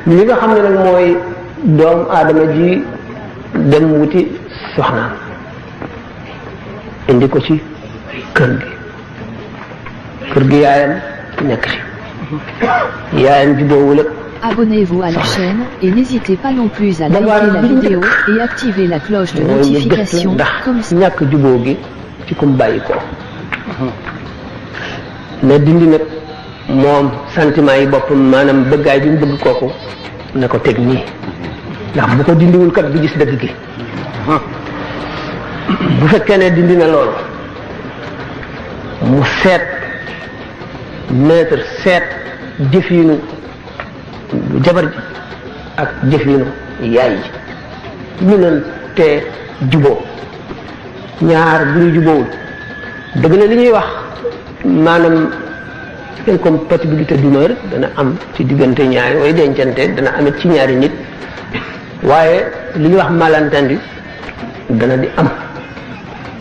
li nga xam ne nag mooy doomu aadama ji dem wuti soxnaam indi ko ci kër gi yaayam nekk ci yaayam juboowul ak Abonnez-vous à la chaîne et n'hésitez pas non plus à liker la vidéo et activer la cloche de notification comme ça. ñàkk juboo gi ci kum bàyyi ko na dindi nag moom sentiment yi boppam maanaam bëggaay bi mu bëgg kooku na ko teg nii ndax bu ko dindiwul kat du gis dëgg gi bu fekkee ne dindi na loolu mu seet seet jëfiinu jabar ji ak jëfiinu yaay ji ñu leen te juboo ñaar bu ñu juboowul dëgg la li ñuy wax maanaam incompatibilité d'humeur dana am ci diggante ñaari way dencante dana amit ci ñaari nit waaye li ñuy wax malentendu dana di am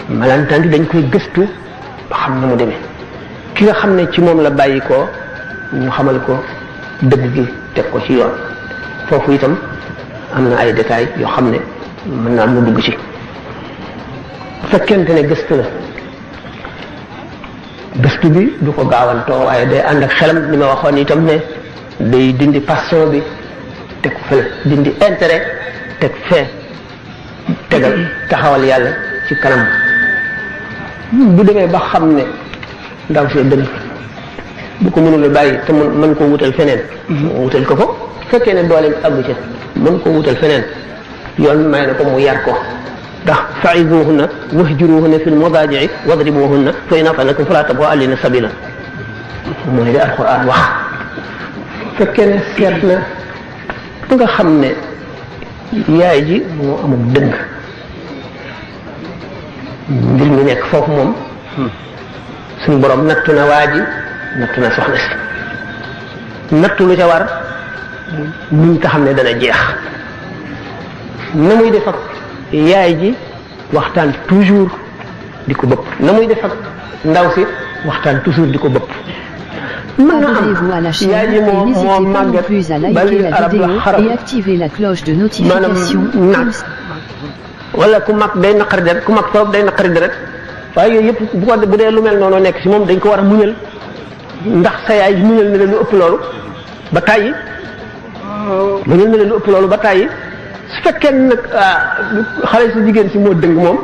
malentendu dañ koy gëstu ba xam na mu demee ki nga xam ne ci moom la bàyyi ko ñu xamal ko dëgg gi teg ko ci yoon foofu itam am na ay détails yoo xam ne mën naa mu dugg ci bu fekkente ne gëstu la gëstu bi du ko gaawantoo waaye day ànd ak xelam ni ma waxoon itam ne day dindi passion bi teg fële dindi intérêt teg fee tegal taxawal yàlla ci kanam bu demee ba xam ne ndaw see dëgg bu ko mënula bàyyi te mën koo wutal feneen wutal ko ko fekkee ne dooleem àggu ca mën koo wutal feneen yoon may na ko mu yar ko ndax fa'izuhunna wahjuruhunna fil madaaji'i wadribuhunna fa in ata'nakum falaa tabghaw alayhinna sabiila mooy li alquran wax fekkee ne seet na ba nga xam ne yaay ji moo amul dëgg mbir mi nekk foofu moom suñu borom nattu na waa ji nattu na soxna si nattu lu ca war muñ ta xam ne dana jeex na muy def ak yaay ji waxtaan toujours di ko bëpp na muy def ak ndaw si waxtaan toujours di ko bëpp mën na am yaay ji moo màggat ba li arab la xarab et activer la cloche de notification maanaam wala ku mag day naqari deret ku mag trop day naqari deret waaye yooyu yëpp bu dee lu mel noonu nekk si moom dañ ko war a muñal ndax sa yaay muñal na leen lu ëpp loolu ba tàyyi muñal na leen lu ëpp loolu ba tàyyi su fekkee nag xale su jigéen si moo dëng moom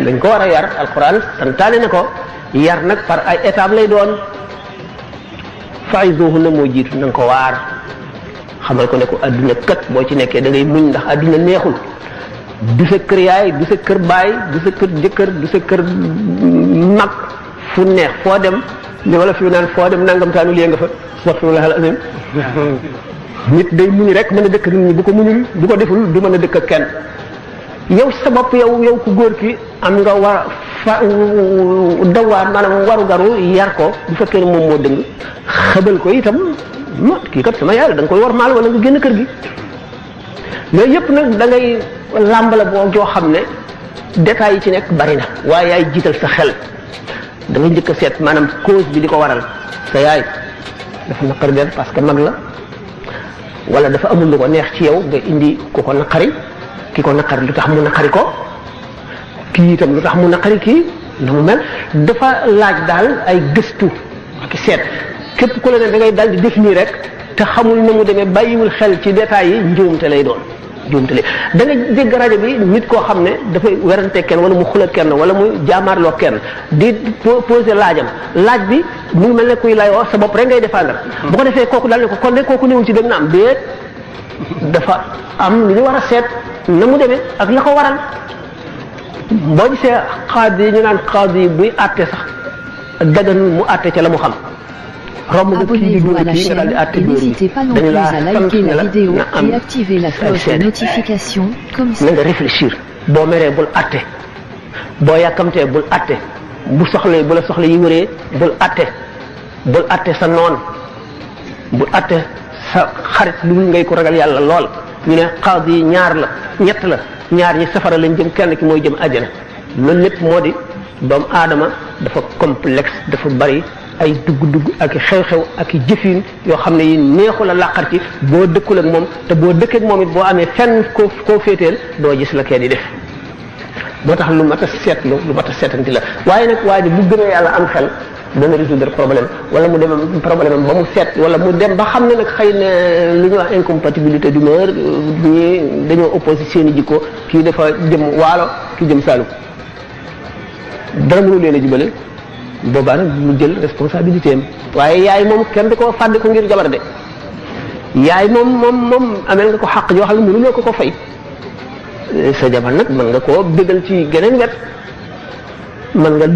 dañ ko war a yar alquran santaane ne ko yar nag par ay étape lay doon fa'izuhunna moo jiitu na nga ko waar xamal ko ne ko adduna kat boo ci nekkee da ngay muñ ndax adduna neexul du sa kër yaay du sa kër baay du sa kër jëkkër du sa kër mag fu neex foo dem li wala fi naan foo dem nangam taanu lée nga fa astaghfirullah al-azim nit day muñ rek mën a dëkk nit ñi bu ko muñul bu ko deful du mën a dëkk ak kenn yow sa bopp yow ku góor ki am nga war fa dawaa maanaam waru garu yar ko bu fekkee ne moom moo dëng xëbal ko itam kii kat sama yàlla da nga koy war maal wala nga génn kër gi yooyu yëpp nag da ngay làmbala boo joo xam ne détails yi ci nekk bari na waaye yaay jiital sa xel da ngay njëkk a seet maanaam cause bi di ko waral sa yaay dafa naqari der parce que mag la wala dafa amul lu ko neex ci yow nga indi ku ko naqari ki ko naqari lu tax mu naqari ko kii itam lu tax mu naqari kii na mu mel dafa laaj daal ay gëstu ki seet képp ku la ne da ngay dal di def nii rek te xamul na mu demee bàyyiwul xel ci détails yi njuumte lay doon njuumte lay da nga dégg rajo bi nit koo xam ne dafay werante kenn wala mu xula kenn wala mu jaamaarloo kenn di poser laajam laaj bi mu ngi mel ne kuy layoo sa bopp rek ngay défendre bu ko defee kooku dal ne ko kon de kooku newul ci dëgg na am déet dafa am lu ñu war a seet na mu demee ak la ko waral boo gisee xaadi yi ñu naan xaadi yi buy àtte sax dagan mu àtte ca la mu xam Abonnez-vous à la chaîne et n'hésitez pas non plus à liker la vidéo et activer la cloche de notification comme ça. na nga réfléchir boo meree bul àtte boo yàkkamtee bul àtte bu soxla bu la soxla yi wëree bul àtte sa noon bul àtte sa xarit lu ngay ko ragal yàlla lool ñu ne xaadi yi ñaar la ñett la ñaar ñi safara lañ jëm kenn ki mooy jëm àjjana loolu lépp moo di doomu aadama dafa complexe dafa bari ay dugg-dugg ak i xew-xew ak i jëfin yoo xam ne yi neexul a làqar ci boo dëkkul ak moom te boo dëkkee ak moom it boo amee fenn koo féeteel doo gis la kenn di def moo tax lu mat a seetlu lu mat a seetanti la waaye nag waa ji bu gëmee yàlla am xel dana résoudre problème wala mu dem problème am ba mu seet wala mu dem ba xam ne nag xëy na lu ñuy wax incompatibilité d'humeur ñii dañoo opposé seen i jikko kii dafa jëm waalo kii jëm Saalum dara mënu leen a jubale boobaa nag mu jël responsabilité am waaye yaay moom kenn du ko fàdd ko ngir jabar de yaay moom amel nga ko xàq joo xam ne mënuloo ko fay sa jabar nag mën nga koo bégal ci geneen wet mën nga